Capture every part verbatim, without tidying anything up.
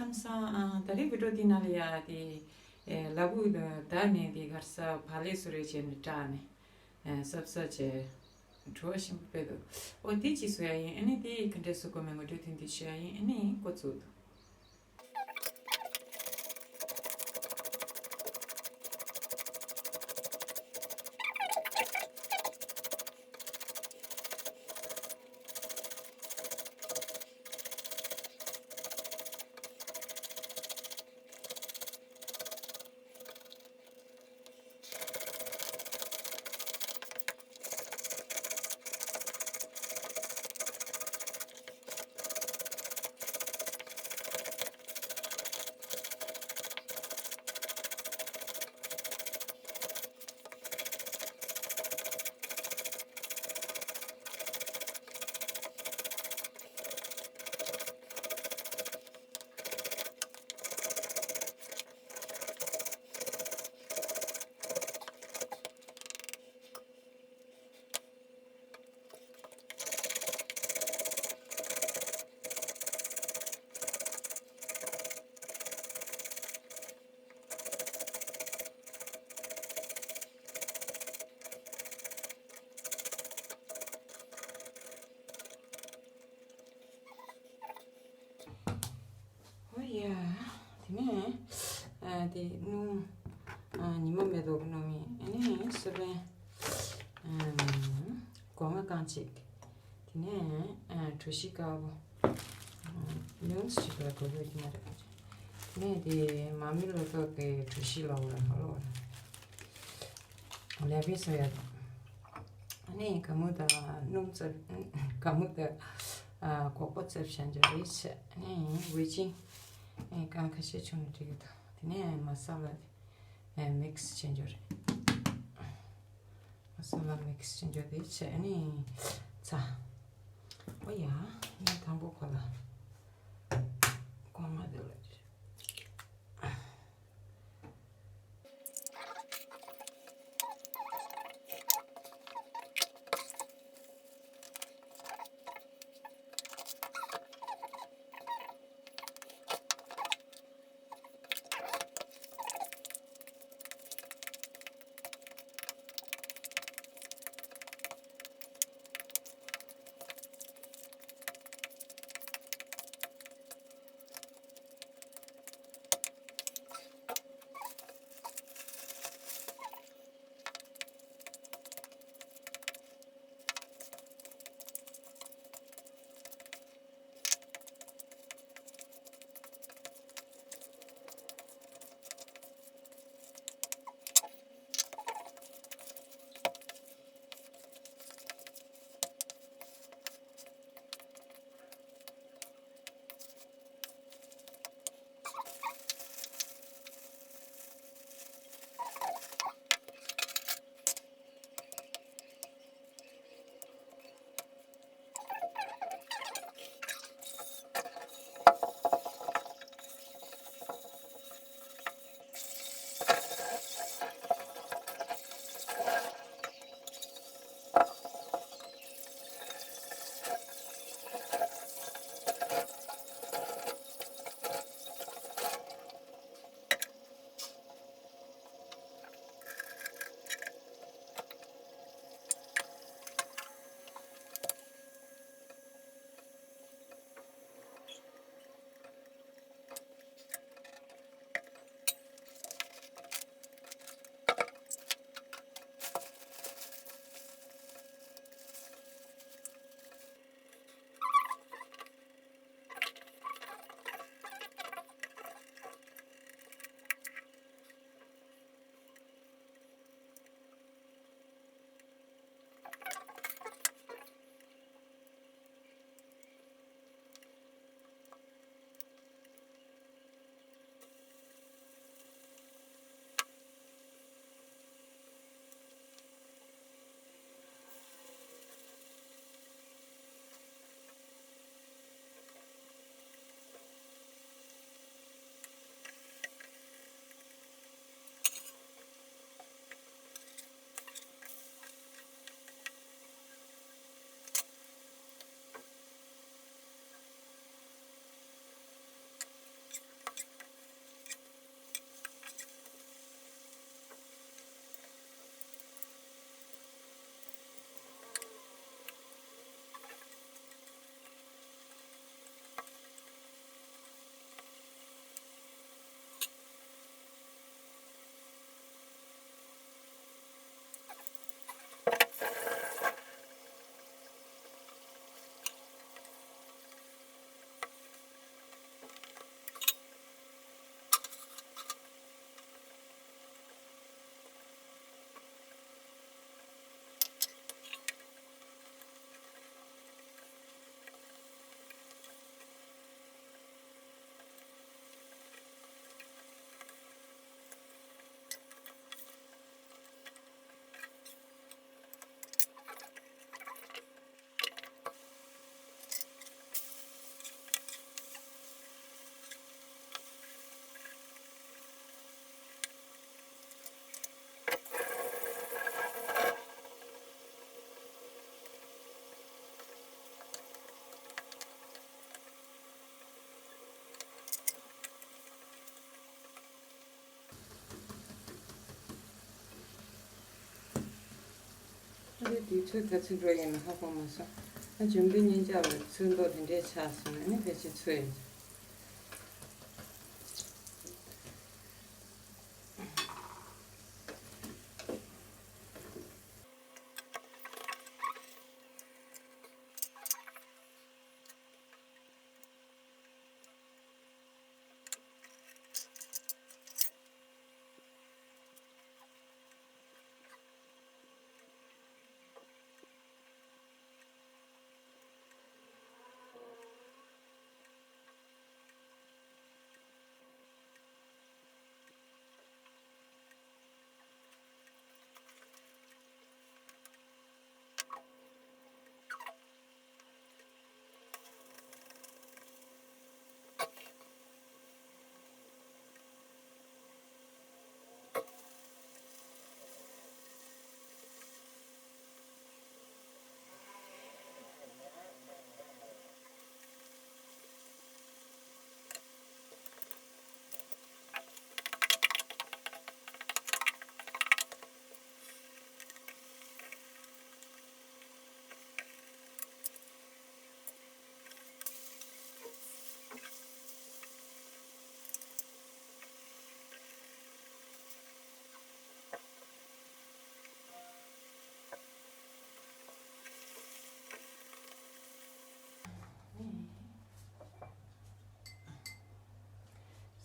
ལམ་སང་ཨ་ད་རེས་བི་ཌིའོ་དེ་ནང་ལ་ཡ་དེ་ཨེ་ལ་བུ་དང་ད་ནས་དེ་གར་ས་བག་ལེབ་བཟོ་རེས་བྱས་ནས་སྐྲག་ནས་ཨེ་སབ་སབ་བྱས་བྲོ་བ་ཞིམ་པོ་དཔེ་འདུག་ཨོ་དེ་ཅིག་བཟོ་ཡ་ཡིན། ཨ་ནི་དེ་ག་འདྲས་བཟོ་དགོས་མིན་ངོ་སྤྲོད་ཐུང་ཐུང་ཞུ་ཡ་ཡིན། ཨ་ནི་འགོ་བཙུགས་འདུག་ཨོ་ཡ། དེ་ནས་ཨ་དེ་སྣུམ་ཨ་ཉི་མ་མེ་ཏོག་གི་སྣུམ་ཡིན། ཨ་ནི་སོ་པན་ཨ་སྒོ་ང་རྐང་གཅིག་དེ་ནས་ཨ་གྲོ་ཞིབ་དཀར་པོ་ཨ་ཉུང་ཞིག་ལ་དགོས་ཡོད་ཀྱི་མ་རེད། དེ་ནས་དེ་མ་མི་ལོ་ཏོག་གི་གྲོ་ཞིབ་ལོག་ར་མ་ལོག་ར། ལས་པའི་སོ་ཡ་དང་། ཨ་ནི་ག་མུ་དང་སྣུམ་རྩབ། ག་མུ་དང་ཨ་གོག་པ་རྩབ་བྱ་འཇོག་རེད་བྱས། ཨ་ནི་ཝེ་ཅིང་ཨེ་གང་ཁ་ཤས་བྱུང་ན་འགྲིག་གི་འདུག་དེ་ནས་མ་ས་ལ་དེ་ཨེ་མིག་སི་བྱ་འཇོག་རེད། མ་ས་ལ་མིག་སི་བྱ་འཇོག་དེ་བྱས། ཨ་ནི་ཚ། ཨོ་ཡ། ངས་དང་པོ་ཁོ་ལ་གོང་མ་དེ་ལ། དེའི་ཚོད་ག་ཚོད་འགྲོ་ཡིན་ན་ཧ་གོ་མ་སོང་། ཨ་འཇམ་པོའི་གཉེན་ལྕགས་ལ་ཚོད་མདོག་དེ་འདྲས་ཆགས་སོང་ན་ནི་ཕལ་ཆེར་ཚོད་ཡིན།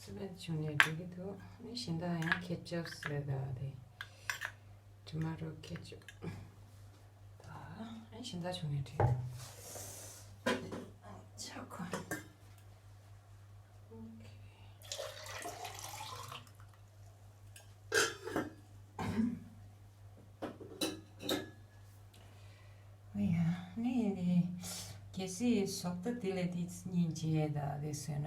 སི་པན་བྱུང་ནས་འགྲིག་གི་འདུག་ནི་གཞན་དག་ཡང་ཁེ་ཅབ་ཟེར་ད་དེ། ཊོ་མ་ཊོ་ཁེ་ཅབ། ད་ཨ་གཞན་དག་བྱུང་ནས་འགྲིག་འདུག་ཆ་ཁོ། ཨོ་ཁེ། ཨོ་ཡ། ནི་ནི་གལ་སྲིད་ཟོག་རྟ་དེ་ལས་དེ་གཉིས་བྱས་ད་དེ་བཟོས་ན།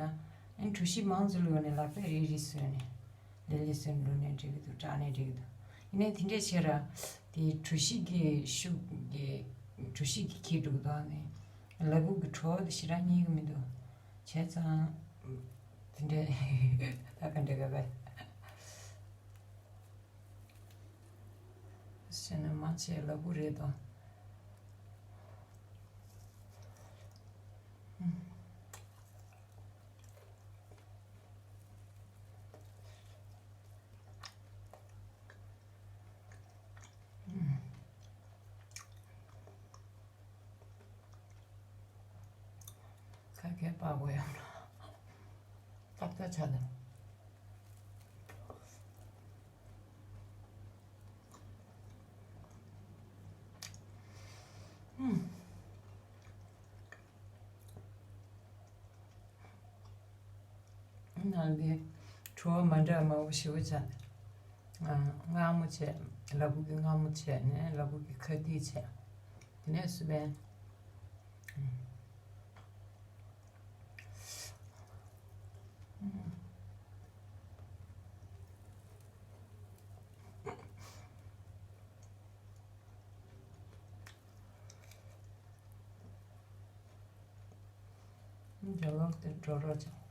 ཨ་གྲོ་ཞིབ་མང་ཙམ་བླུགས་ནས་ལག་པས་རིལ་རིལ་བཟོས་ནས་ལེ་ལེ་བཟོས་ནས་བླུགས་ནས་འགྲིག་གི་འདུག་སྐྲག་ནས་འགྲིག་གི་འདུག་ཡིན་ནའི་དེ་འདྲས་བྱས་ར། དེ་གྲོ་ཞིབ་ཀྱི་ཤུགས་ཀྱི་གྲོ་ཞིབ་ཀྱི་ཁྱི་འགྲོ་གི་འདུག་ནི་ལ་ཕུག་གི་བྲོ་བ་དེ་ཞེ་དྲག་རྙེད་གི་མི་འདུག་བྱས་ཙང་དེ་འདྲས་ད་ག་འདྲས་ག་ག་ཟེར་ན་མ་བྱས་ལ་ཕུག་རེད་དོ། ཁ་སྐད་པགས་པ་ཡོང་ན་ཏག་ཏག་ཆགས་དང་། ནང་གི་བྲོ་བ་མ་འདྲ་མང་པོ་ཞེ་པོ་ཆགས། མངར་མོ་བྱས། ལ་ཕུག་གི་མངར་མོ་བྱས་ནས་ལ་ཕུག་གི་ཁ་ཏིག་བྱས། དེ་ནས་སི་པན། འདི་ལོག་སྟེ་འགྲོ་རོགས་བྱ།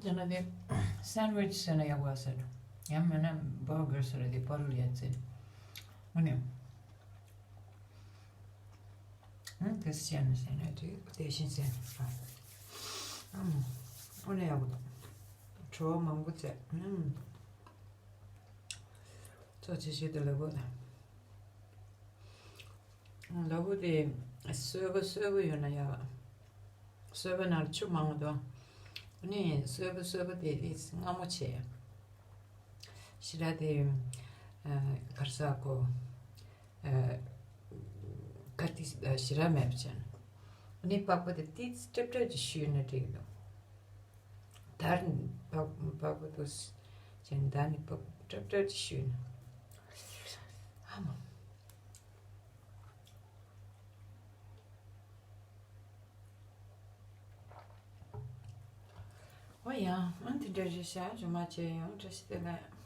དེ་ན་དེ་སན་ཝིཆ་ཟེར་ན་ཡག་པ་ཟེར། ཡང་མིན་ན་བར་གར་ཟེར་དེ་པ་རུ་ལ་ཡ་ཟེར། ཨ་ནི། ཨ་དེ་སི་ཅན་ཟེར་ན་དེ་དེ་བཞིན་ཟེར་ན། ཨམ། ཨོ་ནི་ཡག་པོ་འདུག་བྲོ་བ་མང་པོ་བཙལ། ཨམ། གཙོ་ཆེ་ཤོས་དེ་ལ་གོ། ལ་གོ་དེ་སོས་པ་སོས་པ་ཡོད་ན་ཡག་སོས་པ་ནང་ཆུ་མང་པོ་འདུག་ཨ་ནི་སོས་པ་སོས་པ་དེ་དེ་མངར་མོ་ཆེ། ཞི་ར་དེ་གར་ས་གོ། ཁ་ཏིས་ཞི་ར་མེད་པ་ཅན། ཨ་ནི་པགས་པ་དེ་ཏིས་ཏྲབ་ཏྲབ་ཅིག་བཤུས་ན་འགྲིག་འདུག་དར་པགས་པ་དུས་ཅན་ད་ནི་པགས་པ་ཏྲབ་ཏྲབ་ཅིག་བཤུས་ན། ཨ་མ། ཨོ་ཡ། ཨ་དེ་འདྲ་རེད་ཤག་རྗེས་མ་མཇལ་ཡོང་། བཀྲ་ཤིས་བདེ་ལེགས།